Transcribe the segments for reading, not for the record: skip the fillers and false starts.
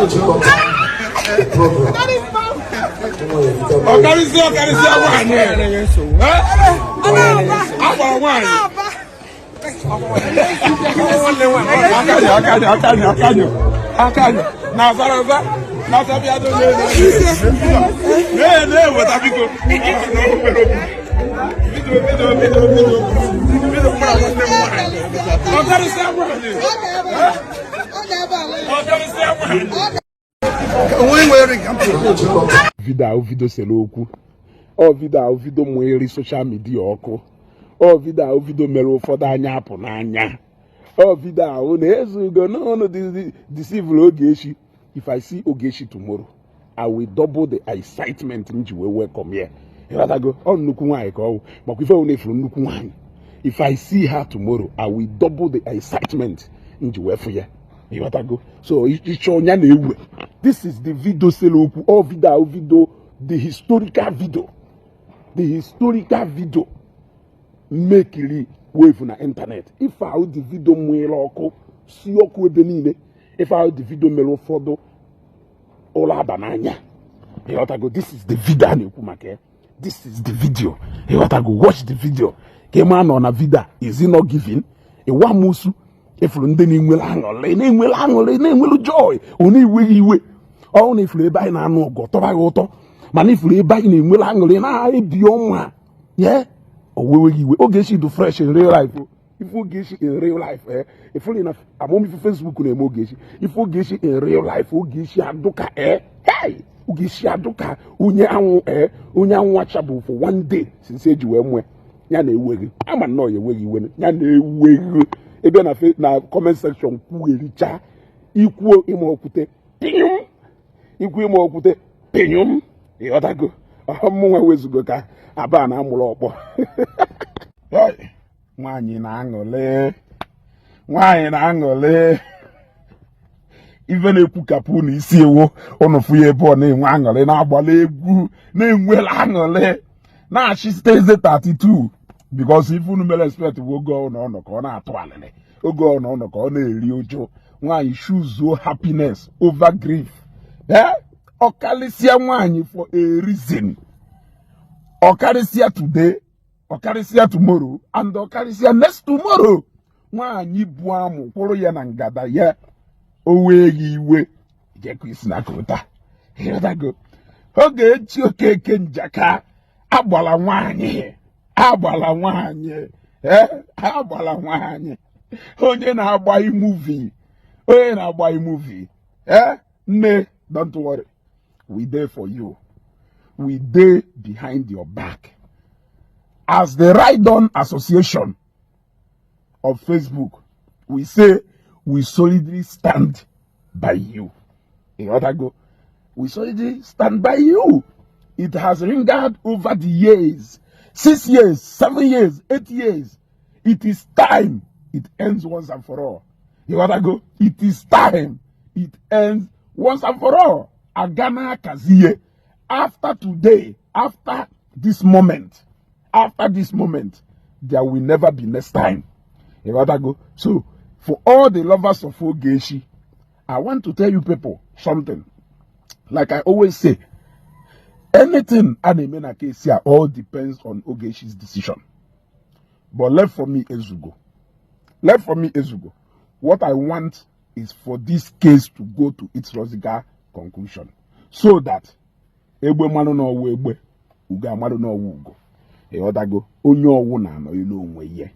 Nchịkọta the program. Ọkarịsịa, ọkarịsịa nwaanyị. Agbara nwaanyị. Akanyụ, akanyụ, akanyụ, akanyụ, akanyụ. Na azara na asabịa do na na-eweta, biko. Bido, bido, bido, bido, bido, mara nwanne m nwaanyị. Ọkarịsịa nwaanyị. Ọkarịsịa nwaanyị. Nchịkọta. Video ahụ, video sere okwu. Ọ video ahụ, video nwere social media ọkụ. Ọ video ahụ, video mere ụfọdụ anya apụ n'anya. Ọ video ahụ na-ezugo n'ọnụ deceive Ogechi. If I see Ogechi tomorrow, I will double the excitement m ji wee welcome ya. Ịghọtago? Ọ nnukwu nwaanyị ka ọ bụ makwa ife ọ na-efuru nnukwu nwaanyị. If I see her tomorrow, I will double the excitement m ji wee fụ ya. Ịghọtago? So ịchọ ọnya na-ewe. This is the video sere okwu. Ọ video ahụ, video, the historical video, the historical video mekiri wave na internet. Ife ahụ, the video nwere ọkụ si ọkụ ebe niile. Ife ahụ, the video mere ụfọdụ ụlọ aba n'anya. Ịghọtago? This is the video a na-ekwu maka ya. This is the video. Ịghọtago? Watch the video ka ị maa nọ na video a. Is it not giving ịwa musu? Ifuru ndị na-enwere aṅụrị, na-enwere aṅụrị, na-enwere joy, ọ na-eweghị iwe. Ọ na ifuru ebe anyị na-anụ ọgụ tọba gị ụtọ, mana ifuru ebe anyị na-enwere aṅụrị na-ebi ọnwa ye, o weweghị iwe. Ogechi dị fresh in real life o. Ife Ogechi in real life, eh, ifuru na amamife Facebook na-eme Ogechi. Ife Ogechi in real life, Ogechi adụka, eh, hey, Ogechi adụka onye anwụ, eh, onye anwụ achabụ for one day since eji wee mụọ ya na-eweghị ama nnọọ ya eweghị iwe ya na-eweghị ebe na na comment section kwughericha ikwuo ịma okwute pinyum, ikwu ịma okwute pinyum. Ịghọtago? Ọmụnwa wezugo ka aba na amụrụ ọkpọ. Hey, nwaanyị na-aṅụlị, nwaanyị na-aṅụlị. Ife na-ekwukapụ na isi ewu ụnụ fụ ya ebe ọ na-enwe aṅụrị, na-agbala egwu, na-enwela aṅụrị, na-achị site eze 32, because ife unu mere expect bụ oge ọ nọ ka ọ na-atụ alịlị, oge ọ nọ ka ọ na-eri ụjụ. Nwaanyị choose happiness over grief. Eh, ọkarịsịa nwaanyị for a reason. Ọkarịsịa today, ọkarịsịa tomorrow, and ọkarịsịa next tomorrow. Nwaanyị bụ amụ kwụrụ ya na ngada ya, o wee gị iwe jekwa isi na kota. Ịghọtago? Ogechi Okeke Njaka, agbala nwaanyị, agbala nwaanyị, ee, agbala nwaanyị, onye na-agba movie, onye na-agba movie, ee, nne, don't worry, we dey for you, we dey behind your back. As the Ride Association of Facebook, we say we solidly stand by you. Ịghọtago? We solidly stand by you. It has lingered over the years. 6 years, 7 years, 8 years. It is time it ends once and for all. Ịghọtago? It is time it ends once and for all. Agana Kazie. After today, after this moment, after this moment, there will never be next time. Ịghọtago? So, for all the lovers of Ogechi, I want to tell you people something. Like I always say, anything a na-eme na case here all depends on Ogechi's decision. But left for me, Ezugo. Left for me, Ezugo. What I want is for this case to go to its logical conclusion, so that egbe mmanụ n'ọwụ egbe, ugo amadụ n'ọwụ ugo. Ịghọtago? Onye ọwụ na-anọ ilu onwe ihe.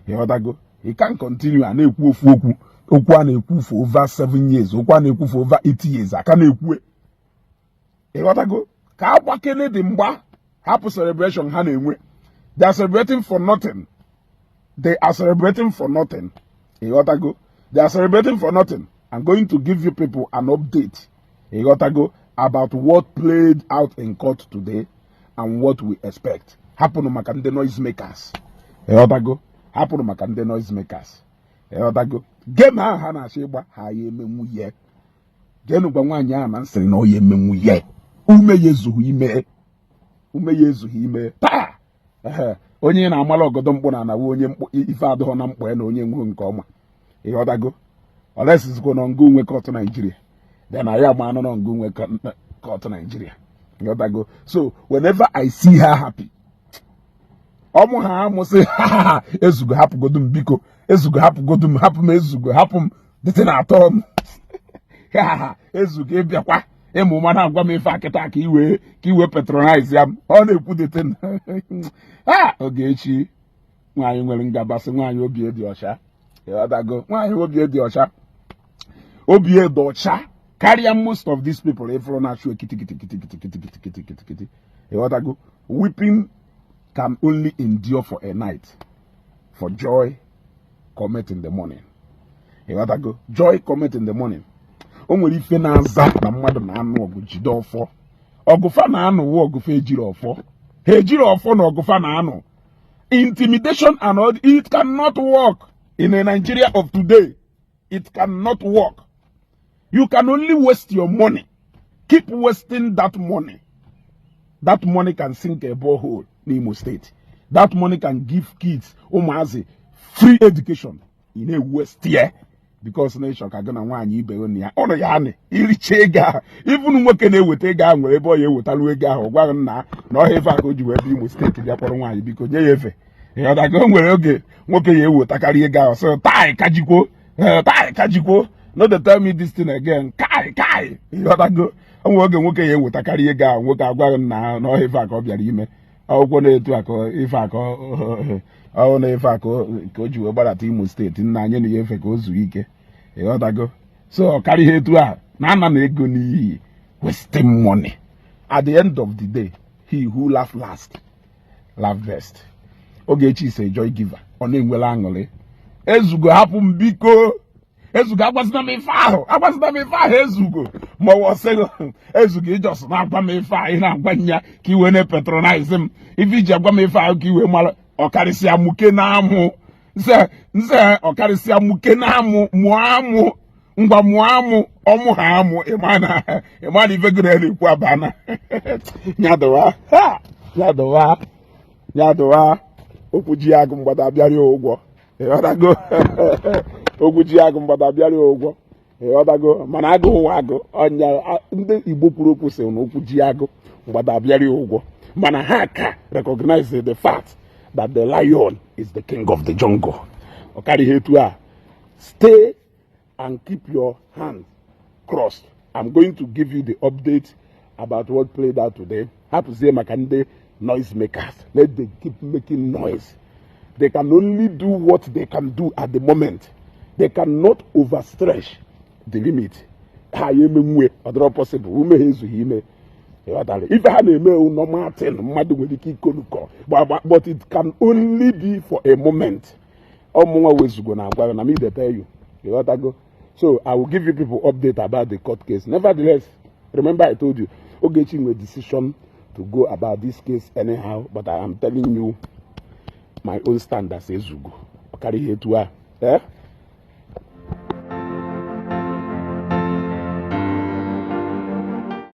Ịghọtago? You can continue a na-ekwu ofu okwu, okwu a na-ekwu for over 7 years, okwu a na-ekwu for over 8 years, aka na-ekwu. Ịghọtago? Ka agbakene dị mgba, hapụ celebration ha na-enwe. They are celebrating for nothing. They are celebrating for nothing. Ịghọtago? They are celebrating for nothing. I'm going to give you people an update, ịghọtago, about what played out in court today and what we expect. Hapụnụ maka ndị noise makers. Ịghọtago? Hapụnụ maka ndị noise makers. Ịghọtago? Game ahụ ha na-achọ ịgba, ha ya emenwu ya. Jeenụ gwa nwaanyị ahụ na nsịrị na ọ ya emenwu ya. Ume ya ezughị ime, ume ya ezughị ime taa. Ehe, onye na-amala ọgọdọ mkpụ na anawa onye mkpụ ife adịghọ na mkpụ ya na onye nwere nke ọma. Ịghọtago? Olesizikwa na nga onwe court Naijiria. Then anyị ama anọ ngụ nwe court Nigeria. Ịghọtago? So whenever I see her happy, ọmụ ha amụsị, "Ezugo, hapụgodu m, biko. Ezugo, hapụgodu m, hapụ m. Ezugo, hapụ m." Dịtị na-atọ m. Ezugo, ịbịakwa ịmụ mana agwa m ife akịta ka iwe patronize ya m. Ọ na-ekwu dịtị ha. Ogechi, nwaanyị nwere ngabasị, nwaanyị obi dị ọcha. Ịghọtago? Nwaanyị obi dị ọcha, obi dị ọcha karịa most of these people ịfụrụ na-achụ kitikitikitikitikitikitikitikiti. Ịghọtago? Weeping can only endure for a night, for joy cometh in the morning. Ịghọtago? Joy cometh in the morning. O nwere ife na-aza na mmadụ na-anụ ọgụ jide ọfọ. Ọgụfa na-anụ wụ ọgụfa ejiri ọfọ. Ha ejiri ọfọ na ọgụfa na-anụ intimidation and all. It cannot work in a Nigeria of today. It cannot work. You can only waste your money. Keep wasting that money. That money can sink a borehole n'Imo State. That money can give kids, ụmụazị, free education. Ị na-waste ya because na ịchọ ka gị na nwaanyị ibe gị na ya ọnụ ya anị iricha ego ahụ. Even nwoke na-eweta ego ahụ nwere ebe ọ ya ewetalụ ego ahụ. Ọ gwaghị nna na ọha efe a ka o ji wee bịa Imo State bịa kpọrọ nwaanyị, biko nye ya efe. Ịghọtago? O nwere oge nwoke ya ewetakarị ego ahụ, sị tai kajikwo, tai kajikwo, no dey tell me this thing again, kai kai. Ịghọtago? O nwere oge nwoke ya ewetakarị ego ahụ, nwoke agwaghị nna na ọha ife a ka ọ bịara ime akwụkwọ na-etu a ka ife a ka ọ na ife a ka o ji wee gbadata Imo State. Nna anyị na ya efe ka o zuo ike. Ịghọtago? So ọ karịghị etu a na-ana na ego n'iyi, wasting money. At the end of the day, he who laugh last laugh best. Ogechi is a joy giver. Ọ na-enwere aṅụrị. Ezugo, hapụ m, biko. Ezugo, agwazina m ife ahụ, agwazina m ife ahụ. Ezugo, ma ọ wọsịghị ezugo ijọs na-agwa m ife ahụ ị na-agwa m ya ka iwe na-patronize m. Ife iji agwa m ife ahụ ka iwe mara ọkarịsịa muke na-amụ nse nse, ọkarịsịa muke na-amụ mụọ amụ. Ngwa, mụọ amụ, ọmụ ha amụ. Ịma na ife gị na-ekwu abana. Nyadowa ha, nyadowa, nyadowa. Okwu ji agụ mgbada abịara ya ụgwọ. Ịghọtago? Okwu ji agụ mgbada abịara ya ụgwọ. Ịghọtago? Mana agụ nwa agụ ọnya. Ndị Igbo kwuru okwu sị na okwu ji agụ mgbada abịara ya ụgwọ, mana ha ka recognize the fact that the lion is the king of the jungle. Ọ karịghị etu a. Stay and keep your hand crossed. I'm going to give you the update about what played out today. Hapụzie maka ndị noise makers. Let them keep making noise. They can only do what they can do at the moment. They cannot overstretch the limit. Ha ya emenwue, ọ dịrọ possible. Ume ha ezughị ime. Ịghọtara? Ife ha na-eme ewu normal thing mmadụ nwere ike ikonukọ gbagba, but it can only be for a moment. Ọmụnwa wezugo na agwa na me dey tell you. Ịghọtago? So I will give you people update about the court case. Nevertheless, remember I told you Ogechi nwere decision to go about this case anyhow, but I am telling you my own stand as Ezugo. Ọ karịghị etu a, eh.